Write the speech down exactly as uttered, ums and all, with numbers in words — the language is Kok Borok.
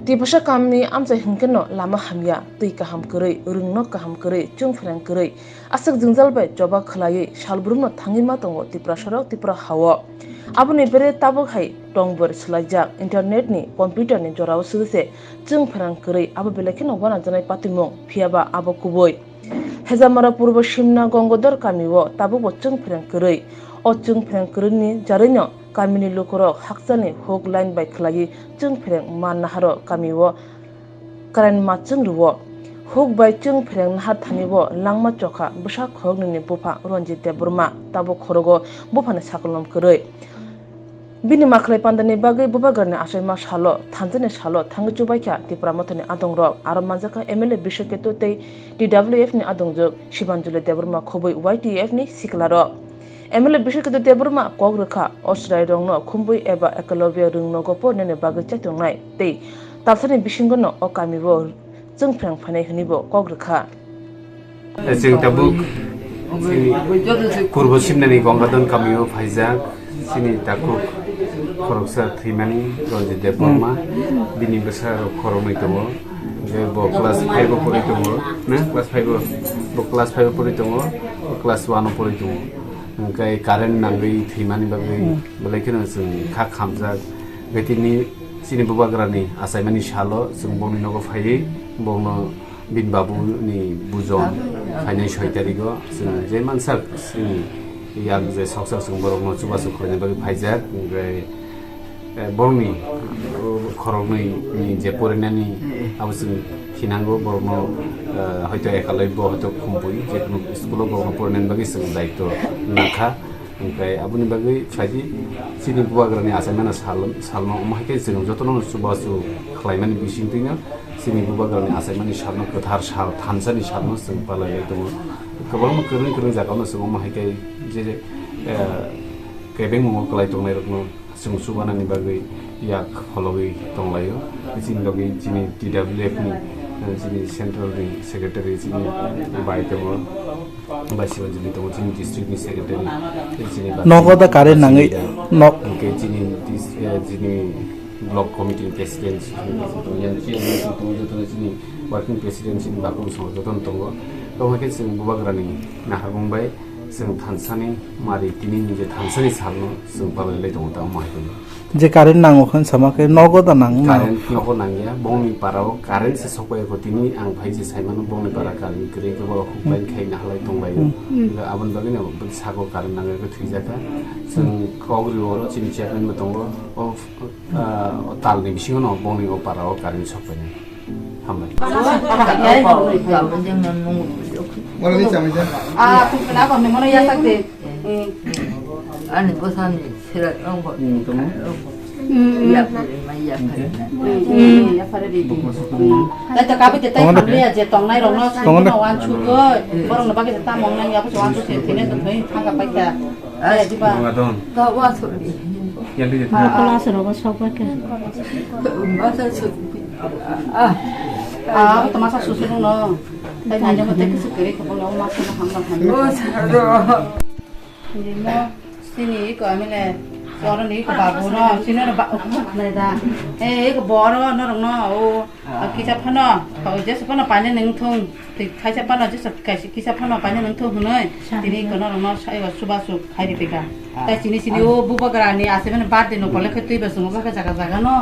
Tiprasa kamni amchai hwnkhe no lama hamya, twi kaham kwrwi, rwngno kaham kwrwi, chwng phereng kwrwi, aswk jwngjal bai choba khwlaiwi salbrumno thangwi ma tongo Tiprasarok Tipra hao. Aboni bere tabuk hai tongbar swlaijak, internet ni, computer ni jorao swgwi se chwng phereng kwrwi, abo belai kheno uanajaknai patimung, phiyaba abo kubui. Hejamara Purbo Simna Gongodor kamio tabukbo chwng phereng kwrwi. O chwng phereng kwrwini jarwino kamini lukurok hakchalni huk line bai khwlaiwi chwng phereng ma naharo kamio current ma chwng rwo. Huk bai chwng phereng nahar thanio langma chokha bwsa khoroknwini bupha Ranjit Debbarma, tabuk khorogo buphani sakolom kwrwi. Bini makhlai pandani bagwi bubagrani achaima salo, thansani salo thangwi chubaikha Tipra Mothani adongrok, aro manjakha M L A Biswaketu tei T W F ni adongjwk Sibanjali Debbarma khobwi Y T F ni siklarok. M L A Biswaketu Debbarma kok rwkha, o chwrairokno Khumbui eba Ekalobya rwngnogo porinani bagwi chaitongnai tei talsani bisingono o kamio chwng phereng phainai hwnwibo kok rwkha. Chwng tabuk chini Purbo Simnani Gongadon kamio phaijak chini takhuk khoroksa thwimani Ranjit Debbarma, bini bwsa rok khoroknwi tongo. Hwnkhe bo class five o pori tongo, na? Class five o, bo class five o pori tongo, class one o pori tongo. Hwnkhe current nangwi thwimani bagwi belai kheno chwng kha khamjak. Hwnkhe tini chini bubagrani achaimani salo chwng bongni nogo phaiwi bongno bini babuni bujon phainai soi tarigo chwng je mansak chini yak je soksa chwng borokno chubachu khlaina bagwi phaijak. Hwnkhe, eh, borokni, oh, khoroknwi ni je porinani abo chwng thinango borokno, eh, hoito ekalai bo hoito Khumbui je kunu school o borokno porinani bagwi chwng daitw nakha. Hwnkhe aboni bagwi phaidi chini bubagrani achaimani sal-, salno omo hai khe chwng jotono chubachu khlaimani bisingtwino chini bubagrani achaimani salno kwthar sal thansani salno chwng palaiwi tongo. Kwbangma kwrwng kwrwng jagao chwng omo hai khe je, eh, kebengmungo kwlai tongnairokno chwng chubanani bagwi yak hologwi tonglaio. Chini logi chini T W F ni, eh, chini central ni secretary chini bai tongo. Bai Sibanjali tongo, chini district ni secretary, chini ba-, Nogo da current nangwi, nok. Hwnkhe chini dis-, eh, chini block committee ni president, chini president tongo, jotono chini working president, chini bakung songo jotono tongo. Tongkhe chwng bubagrani naharmung bai chwng thansani mari tini ni je thansani salno chwng palai lai tongo tamo hai. Je current nango khe sama khe nogo da nang na? Current nogo nangya, bongni parao current se sokpaiya kho, tini ang phai se saimano bongni para current kwrwi khe borok huk line khai nahalai tonglaio. Hmm. Hwnkhe aboni bagwino sako current nangya khe thwijakha. Chwng kok rio oro chini chairman bo tongo, o, ah, o talni bisingono bongni o parao current sokpainai. Hambai. Ani bwsani sira wngkha. Yapharima, yapharima. Tei to kabi tei tei hamliya je tongnai rokno tongo na. Songno wan chugoi. Borokno bagwi tamo wngnai, yapharima wan chugoi, thwinai to thwi thangka paita. Ai, diba? Ga wa sori. Yang di. Class rogo sokbakhe. Masa sori. Ah. Ah, to masa susu no. Tei nai jamo tei kisu kere khe bono masa no hamna hamna. Oh, saro. Nimo sini iko amile. Soro ni iko babu no, sini no ba, nai da. Eh, iko boro no rong no. O, kisa phano, o, jesa phano paine nung thung. Tei kaisa phano jesa kaisa kisa phano paine nung thung hwnoi. Tini iko no rong no sai o suba su khai di teka. Tai chini chini o bubagra ni ase mane birthday no pole khe twi ba sungo ba jaga jaga no.